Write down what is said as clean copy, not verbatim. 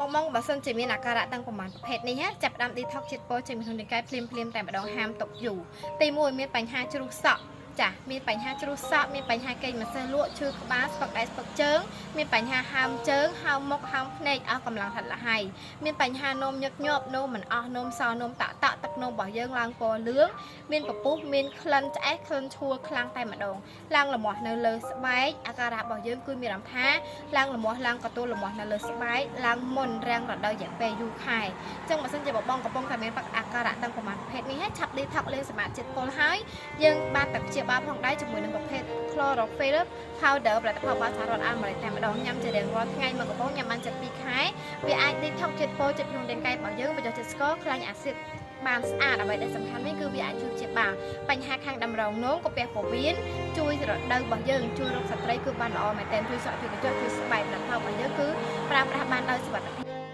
បងបងបើសិនជាមានអាការៈទាំងប្រមាណប្រភេទនេះណាចាប់ផ្ដើម detox ជាតិពុលចេញពីក្នុងរាងកាយភ្លាមភ្លាមតែម្ដងហាមទុកយូរទី1មានបញ្ហាជ្រុះសក់ចាមានបញ្ហាជ្រុះសក់មានបញ្ហាគេងមិនសូវលក់ឈឺក្បាលស្ពឹកដៃស្ពឹកជើងមានបញ្ហាហើមជើងហើមមុខហើមភ្នែកអស់កម្លាំងហិតលហើយមានបញ្ហានោមញឹកញាប់នោមមិនអស់នោមសនោមតាក់តាក់ទឹកនោមរបស់យើងឡើងពណ៌លឿងមានពពុះមានក្លិនឆ្អេះក្លិនឆួលខ្លាំងតែម្ដងឡើងលមាស់នៅលើស្បែកអាការៈរបស់យើងគឺមានអារម្មណ៍ថាឡើងលមាស់ឡើងកទួលលមាស់នៅលើស្បែកឡើងមុនរាំងរដូវរយៈពេលយូរខែអញ្ចឹងបើសិនជាបបងកំពុងតែមានអាការៈទាំងប្រមាណប្រភេទនេះហើយឆាប់ detox លេងសម្អាតជាតិពុលហើយយើងបានតែព្យាបាលផងដែរជាមួយនឹងប្រភេទ chlorophyll powder ផលិតផលរបស់សហរដ្ឋអាមេរិកតែម្ដងញ៉ាំជារៀងរាល់ថ្ងៃមកកំប៉ុងញ៉ាំបាន72ខែវាអាច detox ជាតិពុលជាតិក្នុងរាងកាយរបស់យើងបញ្ចុះជាតិស្ករខ្លាញ់អាស៊ីតបានស្អាតអ្វីដែលសំខាន់វិញគឺវាអាចជួយព្យាបាលបញ្ហាខាងតម្រងនោមកាពះពោះវៀនជួយរដូវរបស់យើងជួយរោគស្ត្រីគឺបានល្អមែនទែនជួយសក់ជួយកញ្ចក់ជួយស្បែកផលិតផលរបស់យើងគឺប្រើប្រាស់បានដោយសុវត្ថិភាព។